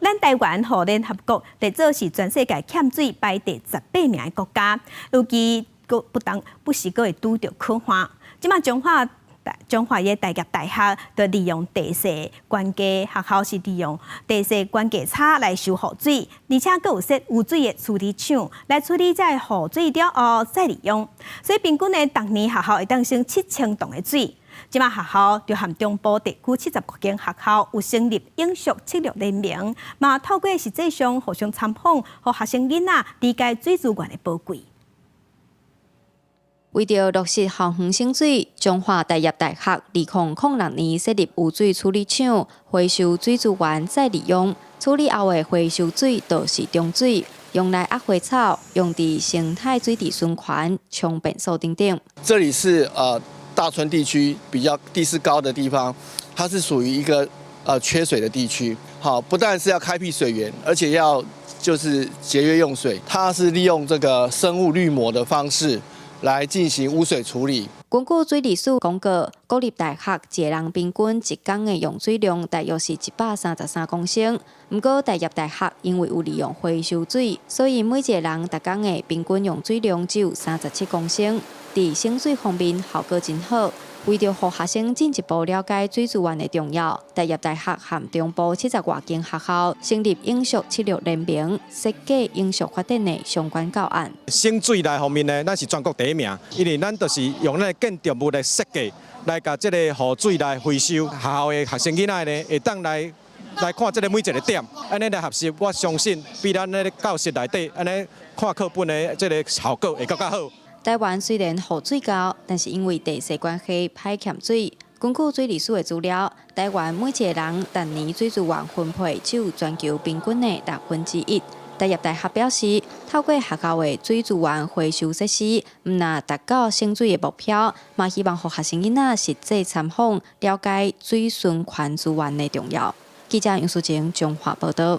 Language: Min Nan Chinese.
咱台灣予聯合國列做是全世界欠水排第18名的國家，尤其閣不當不時閣會拄著洘旱。這馬彰化彰化的大業大學就利用地勢關係，學校是利用地勢關係差來收雨水，而且閣有設污水的處理廠來處理這個雨水了後再利用，所以平均呢，逐年學校會當省7000噸的水。這馬學校就和中部地區70多間學校有成立永續策略聯盟，嘛透過實際上互相參訪，予學生囡仔理解水資源的寶貴。為著落實校園省水，彰化大業大學2006年設立污水處理廠，回收水資源再利用。處理後的回收水就是中水，用來壓花草，用佇生態水池循環、沖便所等等。這裡是大村地區比較地勢高的地方，它是屬於一個缺水的地區。好，不但是要開闢水源，而且要就是節約用水。它是利用這個生物濾膜的方式來進行污水處理。根據水利署公告，國立大學一個人平均一工的用水量大約是133公升。毋過大業大學因為有利用回收水，所以每一個人逐工的平均用水量只有37公升。佇省水方面效果真好。為著予學生進一步了解水資源的重要，大業大學和中部70外間學校成立永續策略聯盟，設計永續發展的相關教案。省水來方面呢，咱是全國第一名，因為咱就是用咱的建築物來設計，來共這個雨水來回收。學校的學生囡仔呢，會當來來看這个每一个點，按呢來學習，我相信比咱咧教室內底按呢看課本的這个效果會閣較好。台灣雖然雨水夠，但是因為地勢關係，歹欠水。根據水利署的資料，台灣每一個人逐年水資源分配只有全球平均的1/6。大業大學表示，透過學校的水資源回收設施，毋但達到省水的目標，嘛希望予學生囡仔實際參訪，了解水循環資源的重要。記者楊淑靜彰化報道。